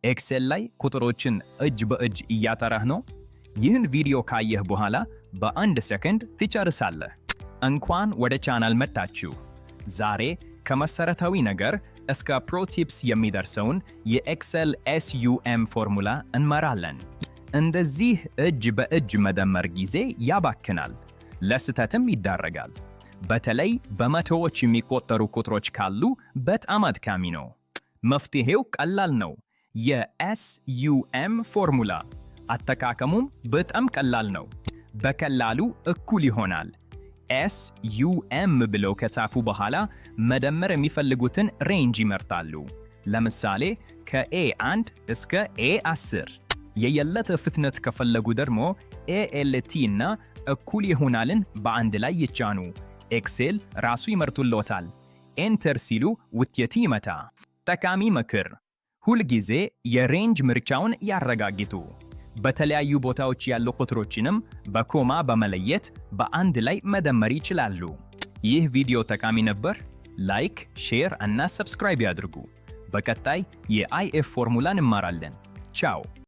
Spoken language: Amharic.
Excel ላይ ቁጥሮችን እጅ በእጅ እያጠራህ ነው? ይህን ቪዲዮ ካየህ በኋላ በአንድ ሰከንድ ትጨርሳለህ። እንኳን ወደ ቻናል መጣችሁ። ዛሬ ከመሰረታዊ ነገር እስከ pro tips የሚደርሰውን የ Excel SUM formula እንማራለን። እንደዚህ እጅ በእጅ መደመር ጊዜ ያባክናል፣ ለስህተትም ይዳረጋል። በተለይ በመቶዎች የሚቆጠሩ ቁጥሮች ካሉ በጣም አድካሚ ነው። መፍትሄው ቀላል ነው። የ SUM formula አጠቃቀሙም በጣም ቀላል ነው። በቀላሉ እኩል ይሆናል SUM ብለው ከጻፉ በኋላ መደመር የሚፈልጉትን range ይመርጣሉ። ለምሳሌ ከ A1 እስከ A10። የበለጠ ፍጥነት ከፈለጉ ደግሞ ALT እና እኩል ይሆናልን በአንድ ላይ ይጫኑ። Excel ራሱ ይመርጡልዎታል። Enter ሲሉ ውጤት ይመጣል። ጠቃሚ ምክር፣ ሁልጊዜ የ range ምርጫውን ያረጋግጡ። በተለያዩ ቦታዎች ያሉ ቁጥሮችንም በ comma በመለየት በአንድ ላይ መደመር ይችላሉ። ይህ ቪዲዮ ጠቃሚ ነበር? Like፣ share እና subscribe ያድርጉ። በቀጣይ የ IF formula እንማራለን። ቻው።